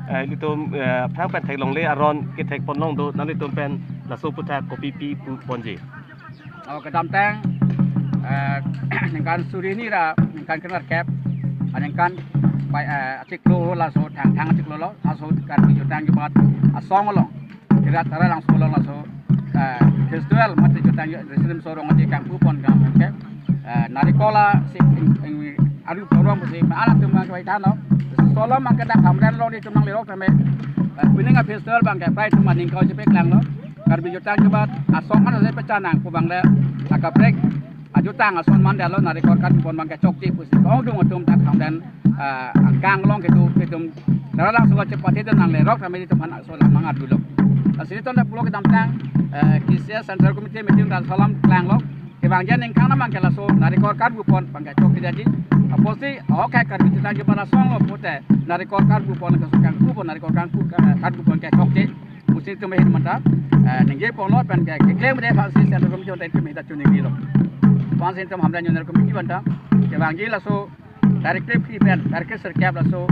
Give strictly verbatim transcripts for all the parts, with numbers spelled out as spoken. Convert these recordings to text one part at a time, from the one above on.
Eh, ilitum, eh, aphrang pen theklongle aron kethek ponlong do, nanglitum pen laso aputhak kopi pi pu ponji? Oh, kedamtang, eh, ningkan suri hini ra ningkan kre-nerkep, aningkan bai, eh, achiklo laso Thangthang achiklo lo, laso Karbi Jutang Jubat asong along, Kirat Taralangso along laso, eh, festival mate Jutang Ju-, Rongsopi Rong Aje kangpu pon kang ke, eh, narikol si ing, ing, aru porong si ma alam tum kevai than lo. Laso along abang ke dak Hamren along nelitum nanglerok tame, eh, pining a-festival abang ke prai atum aning kau chepeklang lo. Karbi Jutang Jubat asong an ase pechanang pu abang le, akaprek ajutang ason mandalo, narikol karpu pon abang ke chokche pusi kongdung atum dak Hamren, eh, angkang along kedo, kedo Taralangso kachepate do nanglerok tame itum aphan ason mangat dolo. Lasi itum dak pulo kedamtang, eh, K C S Central Committee meeting dan salam klanglo. Kevangji aningkan abang ke laso narikol karpu pon abang ke chokche daji. Apotsi, okay, Karbi Jutang Jubat asong lo pute narikol karpu pon laso kangpu pon, narikol kangpu, eh, karpu pon ke chokche pusi itum ahin aphanta, eh, ningje ponlo pen ke, keklem de aphansi Central Committee aphanta itum ahin ta choningrilo. Aphansi itum Hamren Zonal Committee aphanta kevangji laso tarik kre-phli pen tarik kre-sirkep laso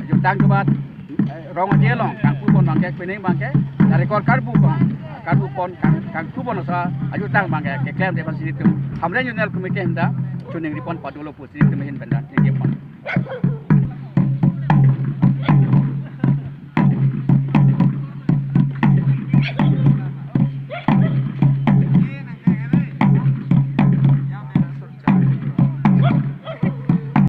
Jutang Jubat, eh, Rong Aje along kangpu pon abang ke, pining abang ke narikol karpu pon, karpu pon kang, kangpu pon laso ajutang abang ke keklem de aphansi itum Hamren Zonal Committee ahin ta choningri pon padolo pusi itum ahin aphanta ningje pon.